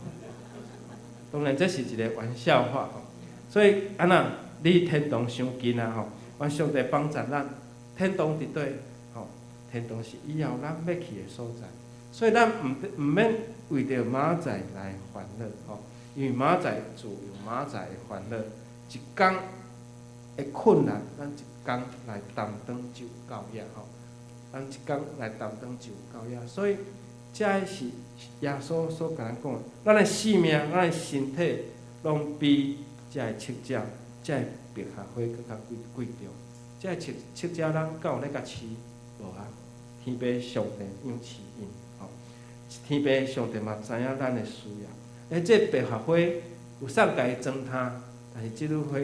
當然這是一个玩笑話吼，所以按怎離天堂傷近啊吼，願上帝幫助咱，天堂佇佗吼，天堂是以後咱欲去的所在，所以咱毋毋免為著明仔載來煩惱吼，因為明仔載自有明仔載的煩惱，一工的困難，咱一工來擔當就夠矣吼。咱一工來擔當就夠矣，所以這个是耶穌所共咱講的，咱的性命、咱的身體，攏比這个七隻、這个百合花閣較貴貴重。這个七七隻咱敢有咧共飼？無啊！天父上帝養飼𪜶，吼！天父上帝嘛知影咱的需要。欸，這个百合花有送共伊裝奅，但是這朵花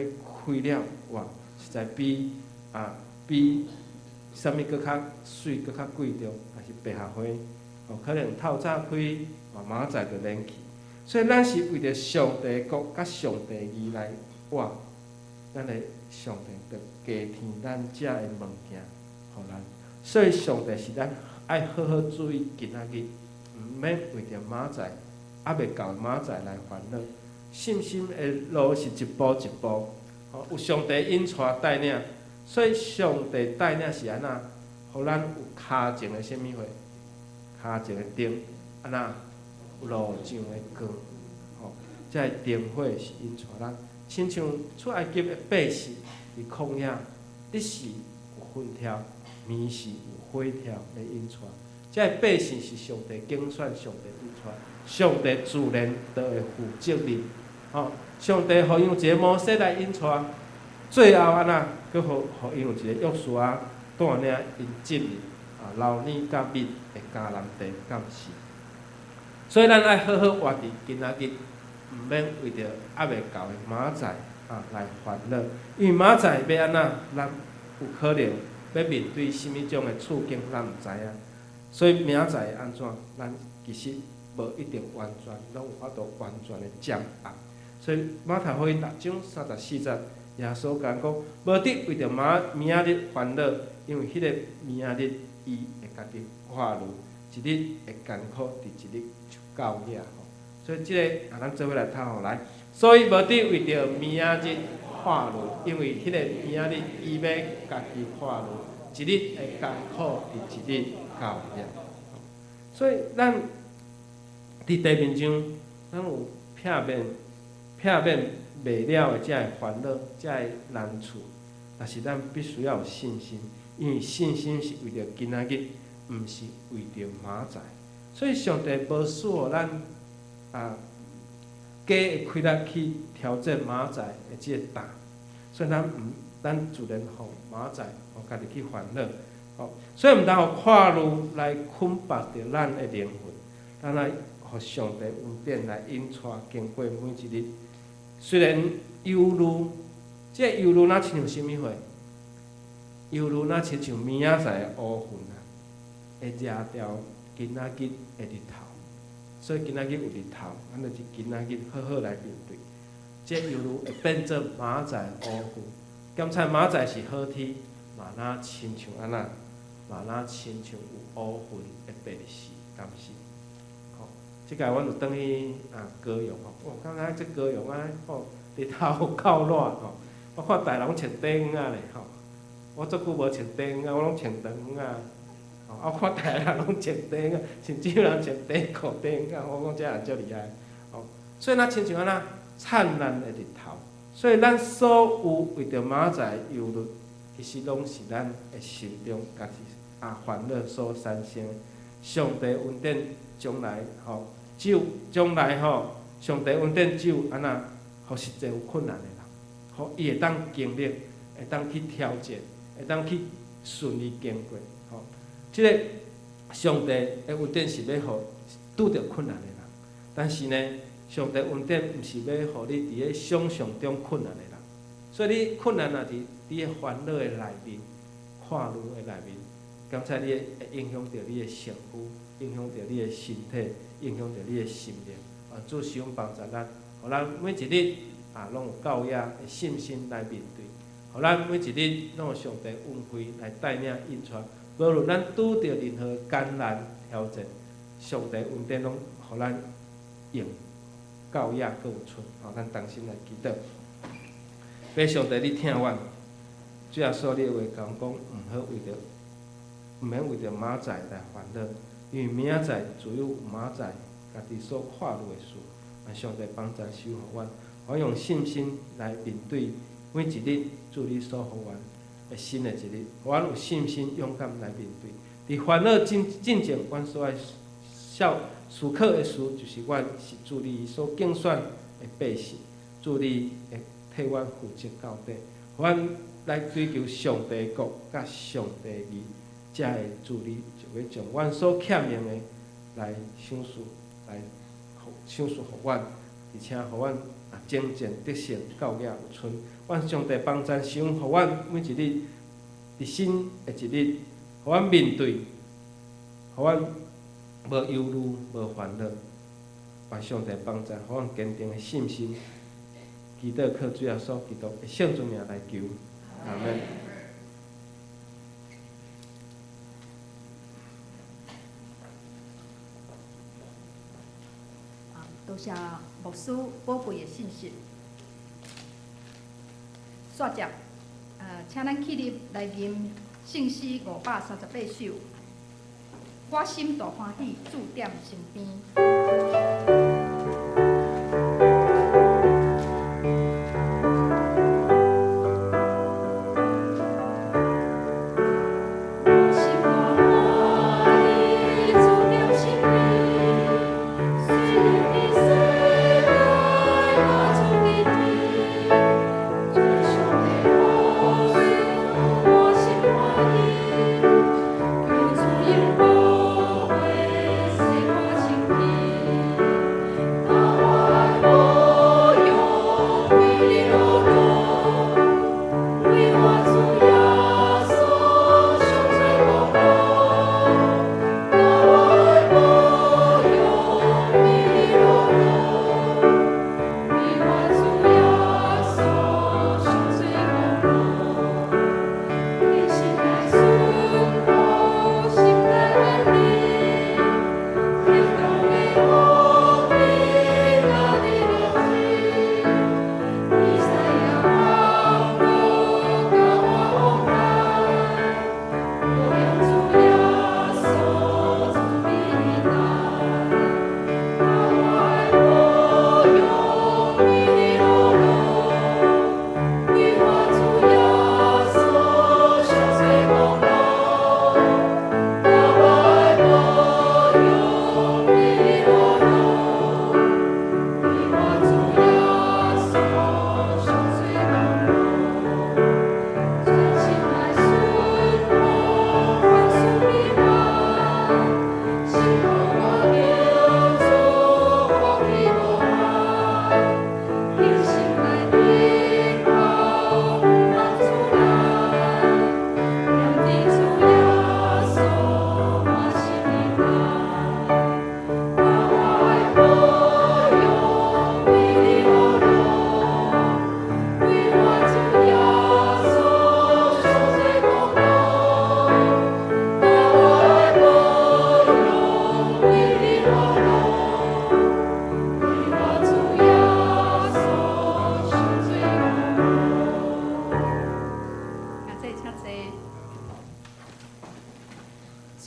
開了，哇，實在比啊比啥物閣較媠、閣較貴重，但是百合花，哦，可能透早開，嘛明仔載就免去。所以咱是為著上帝國佮上帝義來活，咱的上帝就加添咱遮的物件，予咱。所以上帝是咱愛好好注意今仔日，毋免為著明仔載，猶未到明仔載來煩惱。信心的路是一步一步，吼，有上帝引帶帶領，所以上帝帶領是按怎？予咱有跤前的啥物貨？跤前的燈，按怎？有路上的光，吼，這个燈火是引帶咱，親像出埃及的百姓佇曠野，日時有雲柱，暝時有火柱來引帶。這个百姓是上帝揀選，上帝引帶，上帝自然就會負責任。吼，上帝予𪜶有一个摩西來引帶，最後按怎？閣予𪜶有一個約書亞帶領𪜶進入啊流奶佮蜜的迦南地，敢毋是？所以咱愛好好活佇今仔日，毋免為著猶未到的明仔載啊來煩惱，因為明仔載欲按怎，咱有可能欲面對啥物種的處境，咱毋知影。所以明仔載會按怎，咱其實無一定完全攏有法度完全的掌握。所以馬太福音6章34節，耶穌共講：無得為著明明仔日煩惱，因為彼个明仔日伊會家己掛慮，一日的艱苦佇一日就夠矣。所以這个啊，咱做伙來讀吼來。所以無得為著明仔日掛慮，因為彼個明仔日伊欲家己掛慮，一日的艱苦佇一日夠矣。所以咱佇地面上，咱有避免避免袂了的遮个烦恼、遮个难处。但是咱必須要有信心，因為信心是為著今仔日，毋是為著明仔載。所以上帝無賜予咱啊加的氣力去挑戰明仔載的這個擔，所以咱毋，咱自然予明仔載，予家己去煩惱。吼，所以毋通予看慮來捆縛著咱的靈魂，咱愛予上帝恩典來引帶經過每一日。雖然憂慮，這個憂慮若親像啥物貨？憂慮若親像明仔載的烏雲啊，會遮掉今仔日的日頭。所以今仔日有日頭，咱就是今仔日好好來面對。這憂慮會變做明仔載的烏雲，檢查明仔載是好天，嘛若親像按怎，嘛若親像有烏雲的白日時，敢是？吼，這擺阮有轉去啊高雄吼，我感覺這高雄啊吼，日頭有夠熱吼。我看逐人穿短靴仔咧吼，我足久無穿短靴，我攏穿長靴。吼，我看逐个人攏穿短靴，甚至有人穿短褲短靴，我講這人足厲害。吼，所以若親像按怎燦爛的日頭，所以咱所有為著明仔載憂慮，其實攏是咱的心中家己啊煩惱所產生的。上帝恩典將來吼，只有將來吼，上帝恩典只有按怎，予實際有困難的人，予伊會當經歷，會當去挑戰，會當去順利經過。吼，這个上帝的恩典是欲予拄著困難的人，但是呢，上帝恩典毋是欲予你佇咧想像中困難的人，所以你困難若佇你的煩惱的內面、看慮的內面，敢才你會影響著你的身軀，影響著你的身體，影響著你的心靈。啊，主賜阮幫助咱，予咱每一日啊，攏有夠額的信心來面對，予咱每一日攏有上帝恩惠來帶領引帶。無論咱拄著任何艱難挑戰，上帝恩典攏予咱用夠額閣有剩。吼，咱同心來祈禱。父上帝，你疼阮，主耶穌，你的話共阮講，毋好為著，毋免為著明仔載來煩惱，因為明仔載自有明仔載家己所看慮的事。願上帝幫助賜予阮，我用信心來面對每一日主你所予阮的新的一日，予阮有信心勇敢來面對。佇煩惱進前，阮所愛思思考的事，就是阮是主你所揀選的百姓，主你會替阮負責到底，予阮來追求上帝的國佮上帝的義，才會主你就欲將阮所欠用的來賞賜，來賞賜予阮，而且予阮啊征戰得勝，夠額有剩。願上帝幫贊賞予阮每一日，佇新的一日，予阮面對，予阮無憂慮、無煩惱。願上帝幫贊，予阮堅定的信心。祈禱靠主耶穌基督的聖尊名來求，阿門。多謝牧師寶貴的信息。煞接，請咱起立來吟聖詩538首。我心大歡喜，主踮身邊。我心大歡喜，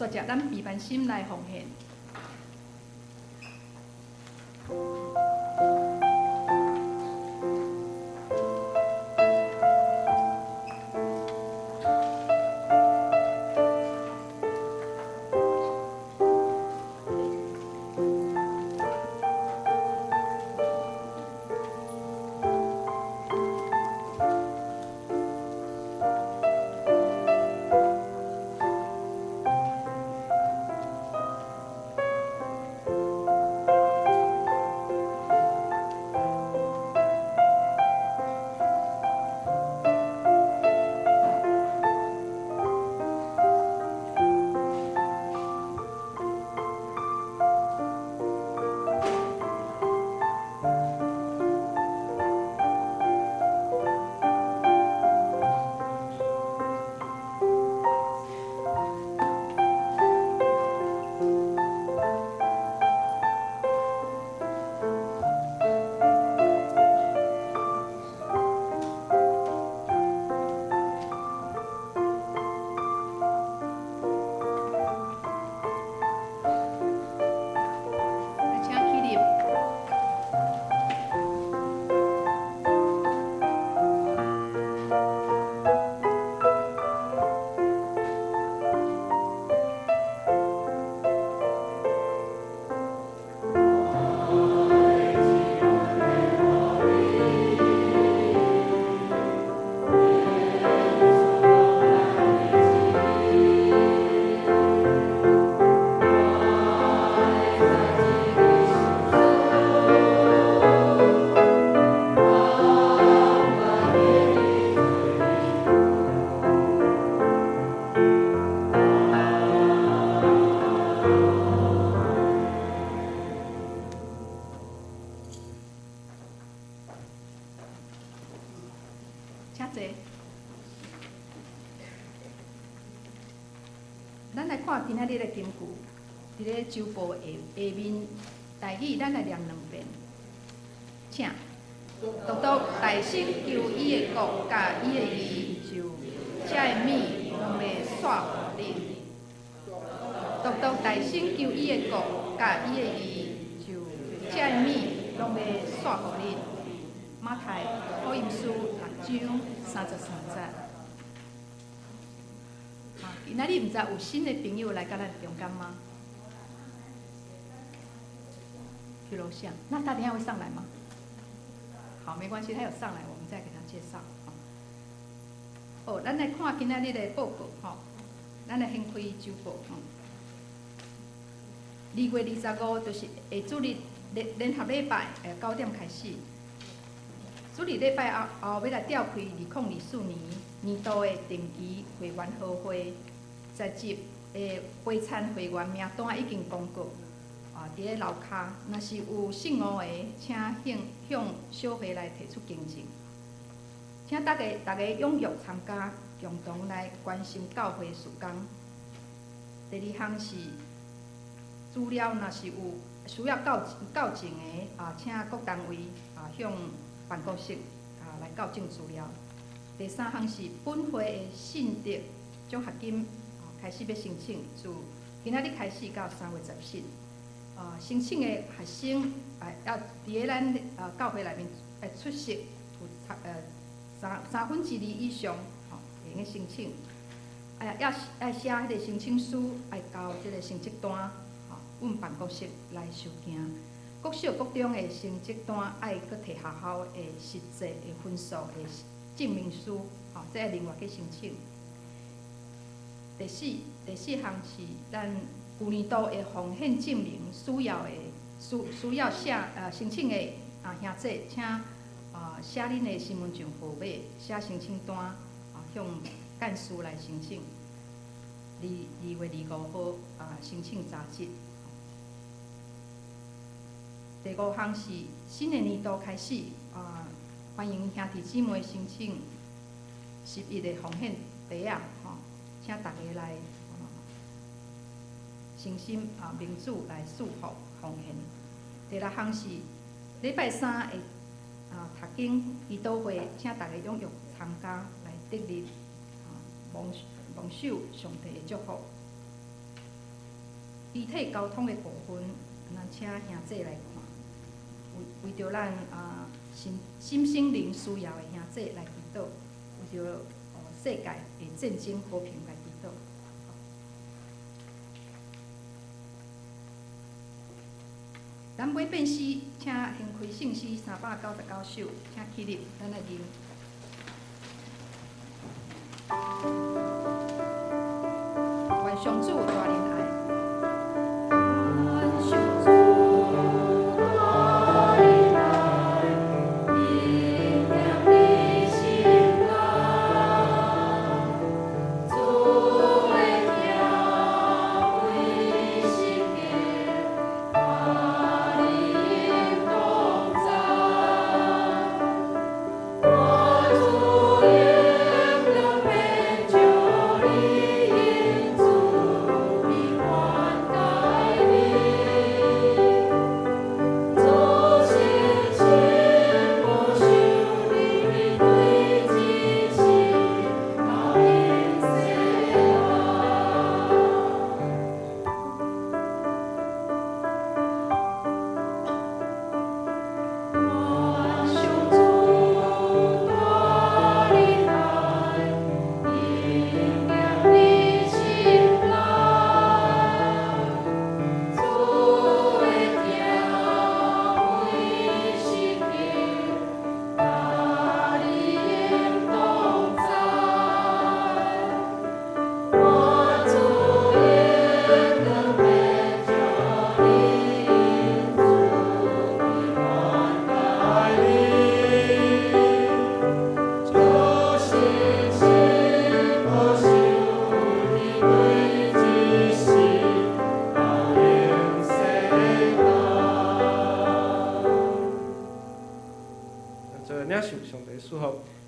煞藉咱平凡心來奉獻。來，請起立。請坐。咱來看今仔日的金句，佇咧週報下下面台語，咱來念兩遍。請，獨獨大聲求伊的國佮伊的義，就這的物攏欲煞予恁。獨獨大聲求伊的國佮伊的義，就這的物攏欲煞予恁。馬太福音書6章33節。啊，今仔日毋知有新的朋友來佮咱中間嗎？去樓下，那他等下會上來嗎？好，沒關係，他有上來，我們再給他介紹。好，咱來看今仔日的報告，吼，咱來掀開週報，吼。2月25，就是下主日聯聯合禮拜，9點開始。主日禮拜後後欲來召開2024年年度的定期會員好會，在職的會參會員名單已經公告，啊，佇咧樓跤，若是有姓吳的，請向向小會來提出更正。請大家逐家踴躍參加，共同來關心教會事工。第二項是資料，若是有需要校校正的，啊，請各單位啊向辦公室啊來校正資料。第三項是本會的信德獎學金開始欲申請，自今仔日開始到3月17。啊，申請的學生啊，要佇咧咱啊教會內面愛出席有2/3以上，吼，會用申請。哎，要愛寫彼个申請書，愛交這个成績單，吼，阮辦公室來收件。國小、國中的成績單愛閣提學校的實際的分數的證明書，吼，這愛另外去申請。第四，第四項是咱舊年度的奉獻證明需要的需需要寫申請的啊兄弟，請啊寫恁的身份證號碼，寫申請單啊向幹事來申請。二2月25號啊申請查冊。第五項是新的年度開始啊，歡迎兄弟姊妹申請11的奉獻袋仔吼，請大家來誠心啊民主來祝福奉獻。第六項是禮拜三的啊讀經祈禱會，請大家踴躍參加來得力啊，蒙蒙受上帝的祝福。肢體溝通的部分，咱請兄姊來看。為為著咱啊身心心靈需要的兄姊來祈禱，為著世界的戰爭和平來祈禱。咱欲變詩，請掀開聖詩399首，請起立，咱來認。願上主大仁愛。願上主大仁愛，應念你心內，主的疼為十架，佮恁同在。我主永遠免將你恩慈款待你。主實情保守你對這世到永世啊。願上主大仁愛，應念你心內，主的疼為十架，佮恁同在。我主永遠免將你恩慈款待你。主實情保守你對這世到永世啊。做領受上帝祝福，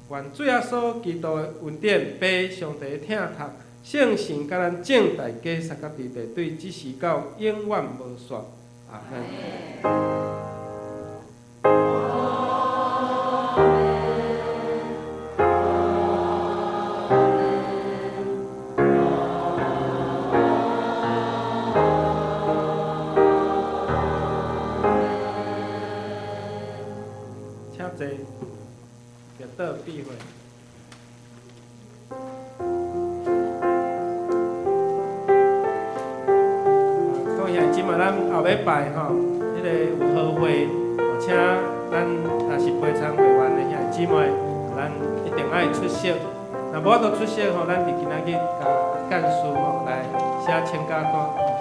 願主耶穌基督的恩典、父上帝的疼痛、聖神佮咱眾大家相佮佇地，對這時到永遠無煞。阿門。請坐，默禱閉會。各位兄弟姊妹，咱後禮拜吼，彼个有和會，請咱若是陪餐會員的兄弟姊妹，咱一定愛出席。若無法度出席吼，咱佇今仔日共幹事吼來寫請假單。